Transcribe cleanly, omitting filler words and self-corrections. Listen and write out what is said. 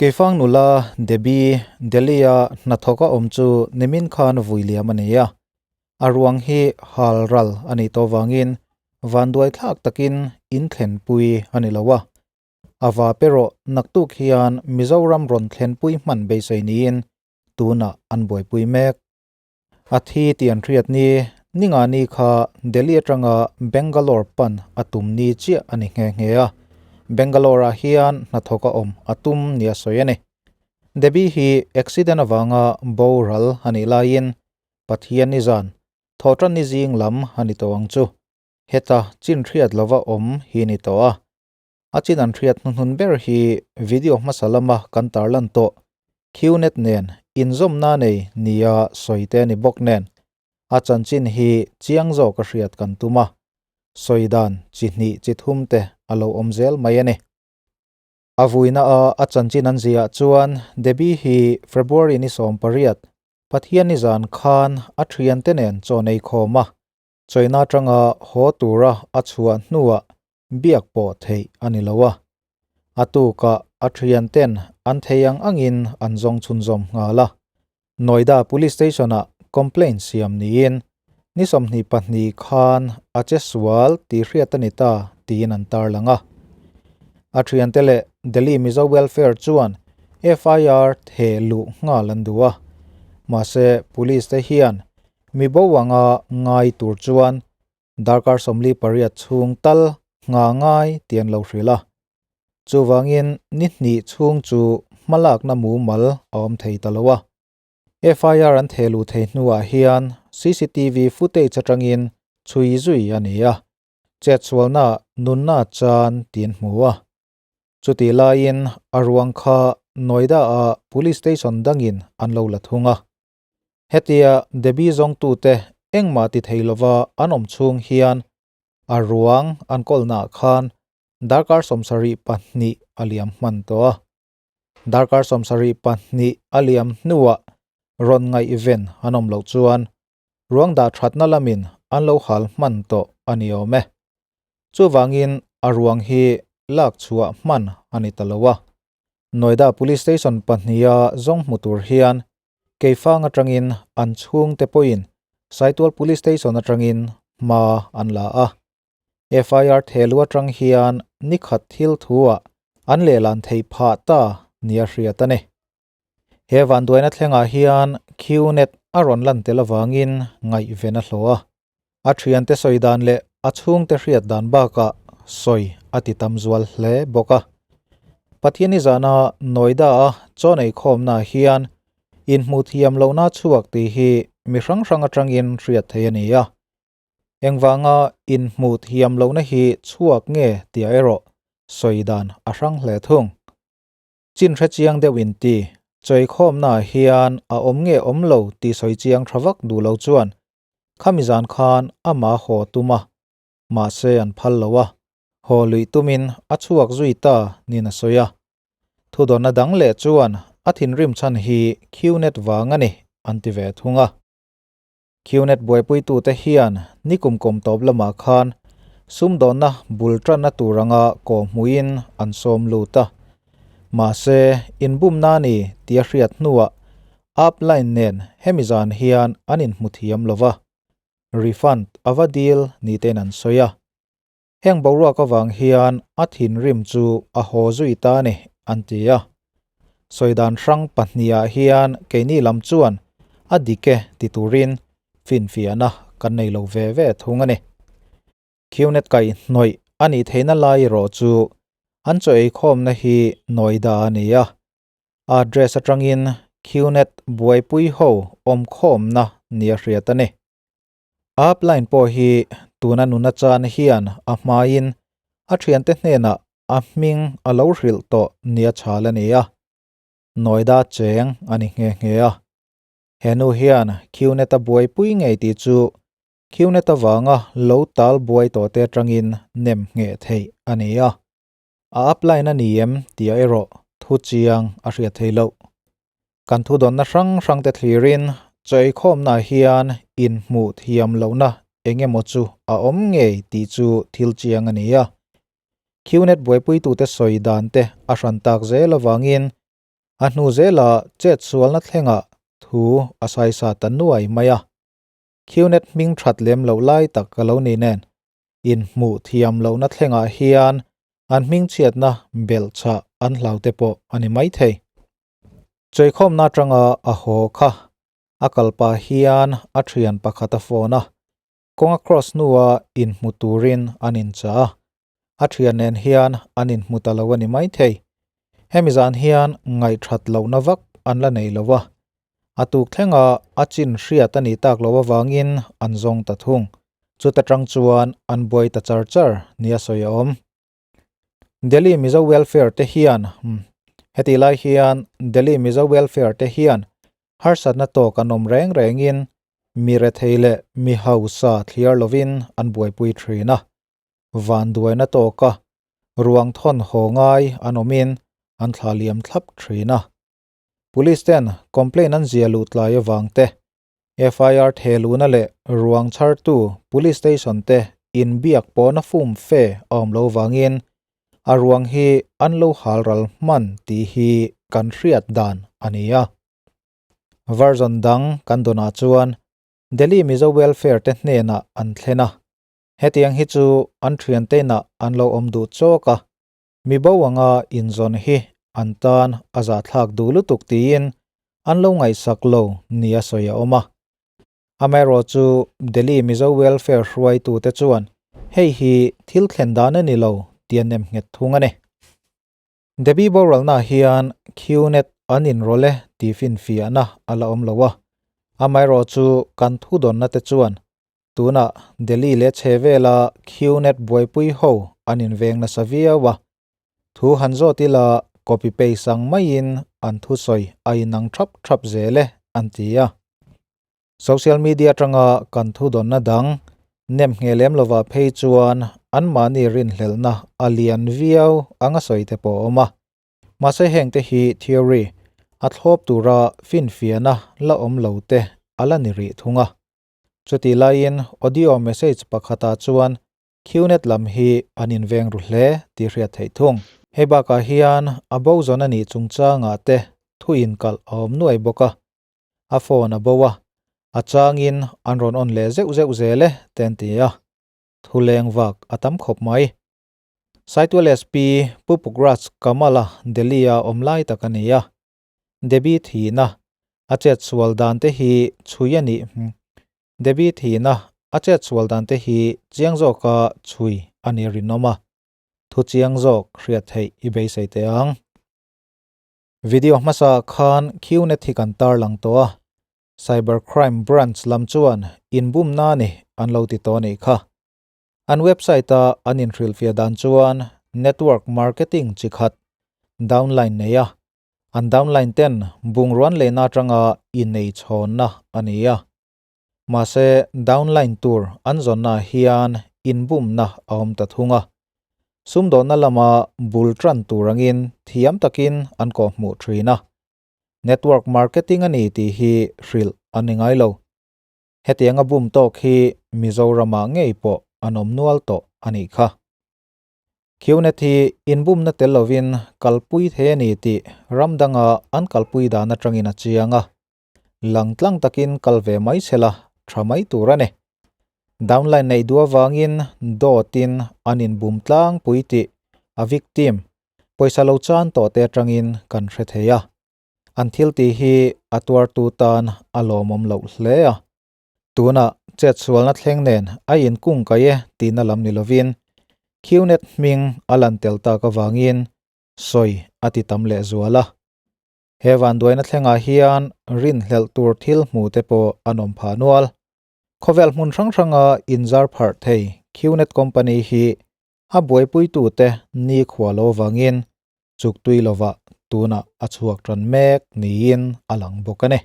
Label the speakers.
Speaker 1: Keifang nula Debbie Delhi-a hnathawka awm chu nimin khan vui liam a ni a. A ruang hi hal ral a nih tawh vangin vanduai thlak takin in thlenpui a ni lo a. A va pe rawh naktuk hian Mizoram rawn thlenpui hman beisei niin tunah an buaipui mek. A thi tih an hriat ni, Ningani kha Delhi atanga Bangalore pan a tum ni chiah a ni nghe nghe a, Bangalore-ah hian hnathawk a awm a tum nia sawi a ni. Debbie hi accident avanga boral a nih laiin Pathian nizan, thawhtan ni zing lam a ni tawh ang chu, heta chin hriat lova awm hi ni tawh a. A chin an hriat hnuhnun ber hi video hmasa lama kan tarlan tawh Qnet nen inzawmna nei nia sawi te a ni bawk nen a chanchin hi chiang zawk a hriat kan tum a, sawi dan chi hnih chi thum te a lo awm zel mai a ni. A vuina a a chanchin an ziah chuan Debbie hi February ni 18, Pathian nizan khan a thiante nen chaw nei khawm a, China atanga haw tura a chhuah hnuah biak pawh theih a ni lo a. A tukah a thianten an thei ang angin an zawng chhunzawm nghal a. Noida Police Station-ah complaint siam niin ni 22 khan a che sual tih hriat a ni ta tiin an tarlang a. A thiante leh Delhi Mizo Welfare chuan FIR theh luh nghal an duh a. Mahse, Police te hian Mi bo anga ngai tur chuan darkar 48 chhung tal ngha ngai tih an lo hrilh a. Chuvangin ni hnih chhung chu hmalakna mumal a awm thei ta lo a. FIR an theh luh thei hnuah hian cctv footage atangin chhui zui a ni a, chetsualna nunna chan tih an hmu a. Chutih laiin a ruang kha Noida-a police station dangin an lo la thung a. Hetia Debbie zawngtute engmah ti thei lova an awm chhung hian a ruang an kawlnaah khan darkar 72 a liam hman tawh a. Darkar 72 a liam hnuah rawn ngaihven an awm loh chuan ruang dah thatna lamin an lo hal hman tawh a ni awm e. Chuvangin a ruang hi lak chhuah hman a ni ta lo a. Noida Police Station pahniha zawng hmu tur hian Keifang atangin an chhungte pawhin Saitual Police Station atangin hma an la a. FIR thehlu atang hian nikhat thil thuah an lehlan theih phah ta nia hriat a ni. He vanduaina thlengah hian Qnet a rawn lan tel avangin ngaihven a hlawh a. A thiante sawi dan leh a chhungte hriat dan bakah sawi a ti tam zual hle bawk a. Pathiani zana Noida-a chaw nei khawmnaah hian inhmuh thiam lohna chhuak tih hi mi hrang hrang atangin hriat theih a ni a. Engvanga inhmuh thiam lohna hi chhuak nge tih erawh sawi dan a hrang hle thung. Chin hre chiang deuh in ti, chawi khawmnaah hian a awm nge awm lo tih sawi chiang tha vak duh lo chuan Khami zan khan amah haw tum a, mahse an phal lo a, haw luih tumin a chhuak zui ta niin a sawi a. Thudawnna dang leh chuan a thinrim chhan hi Qnet vang a ni an ti ve thung a. Qnet buaipuitute hian nikum kawm tawp lamah khan sumdawnna bul tanna tur anga kawhhmuhin an sawm lut a. Mahse, inbumna a ni tih a hriat hnuah Upline nen hemi zan hian an inhmu thiam lo va, refund a va dil ni tein an sawi a. Heng boruak avang hian a thinrim chu a haw zui ta a ni, an ti a. Sawi dan hrang pahnihah hian keini lam chuan a dik e ti turin finfiahna kan nei lo ve ve thung a ni. Qnet kaihhnawih a nih theihna lai erawh chu an chaw eikhawmna hi Noida a ni a, Address atangin Qnet buaipui ho awmkhawmna nia hriat a ni. Upline pawh hi tuna nuna chan hian a hmain a thiante hnenah a hming a lo hrilh tawh nia chhal a ni a, Noida cheng a ni nghe nghe a. He nu hian Qnet a buaipui ngei tih chu Qnet avanga lo tal buai tawhte atangin nem ngheh theih a ni a. A upline a ni em tih erawh thu chiang a hriat thei loh. Kan thudawnna hrang hrangte thlirin chaw eikhawmnaah hian inhmuh thiam lohna eng emaw chu a awm ngei tih chu thil chiang a ni a. Qnet buaipuitute sawi dan te a hran tak zel avangin. A hnu zela chet sualna thlengah thu a saisa ta nuai mai a. Qnet hming that lem loh lai tak a lo ni nen, inhmuh thiam lohna thlengah hian an hming chhiatna belhchhah an hlau te pawh a ni maithei. Chawihkhawmna atanga a haw kha a kalpa hian a thian pakhat a phone a, Kawng a cross hnua inhmu turin an inchah a, a thian nen hian an inhmu ta lo a ni maithei. Hemi zan hian ngaihthat lohna vak an la nei lo a, a tuk thlenga a chin hriat a nih tak loh avangin an zawng ta thung. Chuta tang chuan an buai ta char char nia sawi a awm. Delhi Mizo Welfare te hian Hetih lai hian Delhi Mizo Welfare te hian harsatna tawk an awm reng rengin mi rethei leh mi hausa thliar lovin an buaipui thin a. Vanduaina tawka ruang thawn haw ngai an awmin an thla liam thlap thin a. Police ten complaint an zia luh tlai avang te FIR theluna leh ruang chhartu Police Station te inbiak pawhna fum fe a awm lo vangin a ruang hi an lo halral hman tih hi kan hriat dan a ni a. Version dang kan dawnah chuan Delhi Mizo Welfare te hnenah an thlen a, hetiang hi chu an thiante inah an lo awm duh chawk a, Mi bo anga inzawn hi an tan a zahthlak duh lutuk tiin an lo ngaihsak lo nia sawi a awm a. Amaherawh chu Delhi Mizo Welfare hruaitute chuan hei hi thil thlen dan a ni lo ti a nem nghet thung a ni. Debbie boralna hian Qnet an inrawlh e tih finfiahna a la awm lo a. Amaherawh chu kan thudawnna te chuan Tunah Delhi leh chhe vela Qnet buaipui ho an inveng nasa viau a, thu han zawt ila copy paste ang maiin an thusawi a inang thap thap zel e an ti a. Social media atanga kan thudawnna dang nem ngheh lem lovah phei chuan anmahni rinhlelhna a lian viau anga sawi te pawh a awm a. Mahse hengte hi theory a thlawp tura finfiahna la awm lo te a la ni rih thung a. Chutih laiin audio message pakhatah chuan Qnet lam hi an inveng ru hle tih hriat theih thung. Hei bakah hian a bo zawn a nih chungchangah te thu inkalh a awm nuai bawk a, a phone a bo a, a changin an rawn on leh zeuh zeuh zel e te an ti a, thu leng vak a tam khawp mai. Saitual SP Pu Pukraj Kamal-a Delhi-a awm lai tak a ni a, Debbie thihna a chetsual dan te hi chhui a nih. Debbie thihna a chetsual dan te hi chiang zawka chhui a ni rinawm a, thu chiang zawk hriat theih i beisei teh ang. Video hmasa khan Qnet hi kan tarlang tawh a, Cyber Crime Branch lam chuan inbumna ni an lo ti tawh a nih kha. An website-a an inhrilhfiah dan chuan network marketing chi khat downline nei a, an downline ten bungruan lehna atanga innei chhawnna a ni a. Mahse, downline tur an zawnnaah hian inbumna a awm ta thung a. Sumdawnna lama bul tan tur angin thiam takin an kawhhmuh thin a. Network marketing a ni tih hi hrilh an ni ngai lo. Hetianga bum tawk hi Mizoramah ngei pawh an awm nual tawh a nih kha. Qnet hi inbumna tel lovin kalpui thei a ni tih ram danga an kalpui dan atangin a chiang a. Langtlang takin kal ve mai chhela tha mai tur a ni. Downline neih duh avangin dawtin an inbum tlangpui tih a victim pawisa lo chan tawh te atangin kan hre thei a. An thil tih hi a tuartu tan a lawmawm loh hle a. Tunah chetsualna thleng nen a inkung kai e tihna lam ni lovin Qnet hming a lan tel tak avangin sawi a ti tam lehzual a. He vanduaina thlengah hian rinhlelh tur thil hmu te pawh an awm phah nual. Khawvel hmun hrang hranga inzar pharh thei Qnet company hi a buaipuitute nikhua lo avangin chuktui lovah tunah a chhuak tan mek niin a lang bawk a ni.